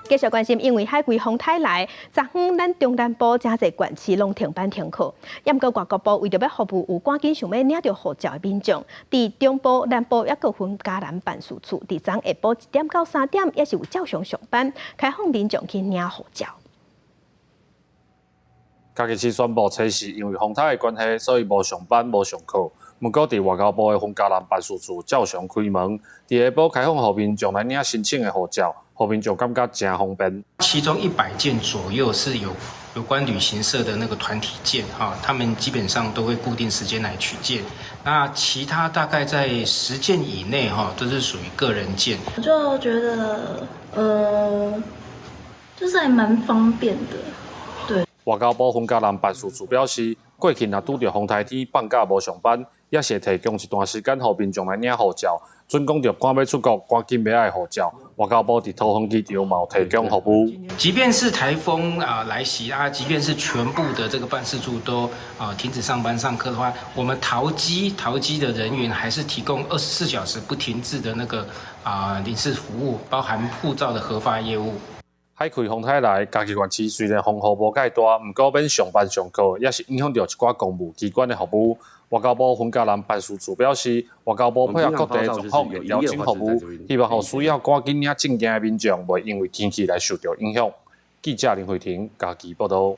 繼續關心，因為海葵風颱來，昨昏咱中南部誠濟縣市攏停班停課。毋過外交部為著欲服務有趕緊想欲領著護照的民眾，佇中部、南部抑閣分嘉南辦事處，佇昨下晡1點到3點，也是有照常上班，開放民眾去領護照。嘉義市宣布，初四因為風颱的關係，所以無上班、無上課。毋過，佇外交部的分嘉南辦事處照常開門，佇下晡開放予民眾來領申請的護照，予民眾感覺誠方便。其中100件左右是有關旅行社的那個團體件，哈，他們基本上都會固定時間來取件。那其他大概在10件以內，哈，都是屬於個人件。我就覺得，就是還蠻方便的。對。外交部分嘉南辦事處表示，過去若拄著風颱天放假無上班，也是會提供一段時間予民眾來領護照。準講著趕欲出國，趕緊欲愛護照，外交部佇桃園機場嘛有提供服務。即便是颱風啊來襲啊，即便是全部的這個辦事處都啊停止上班上課的話，我們桃機的人員還是提供24小時不停滯的那個啊領事服務，包含護照的核發業務。海葵風颱來，嘉義縣市雖然風雨無蓋大，毋過免上班上課，也是影響著一寡公務機關的服務。外交部分嘉南辦事處表示，外交部配合各地狀況會調整服務，希望予需要趕緊領證件的民眾，袂因為天氣來受著影響。記者林慧婷嘉義報導。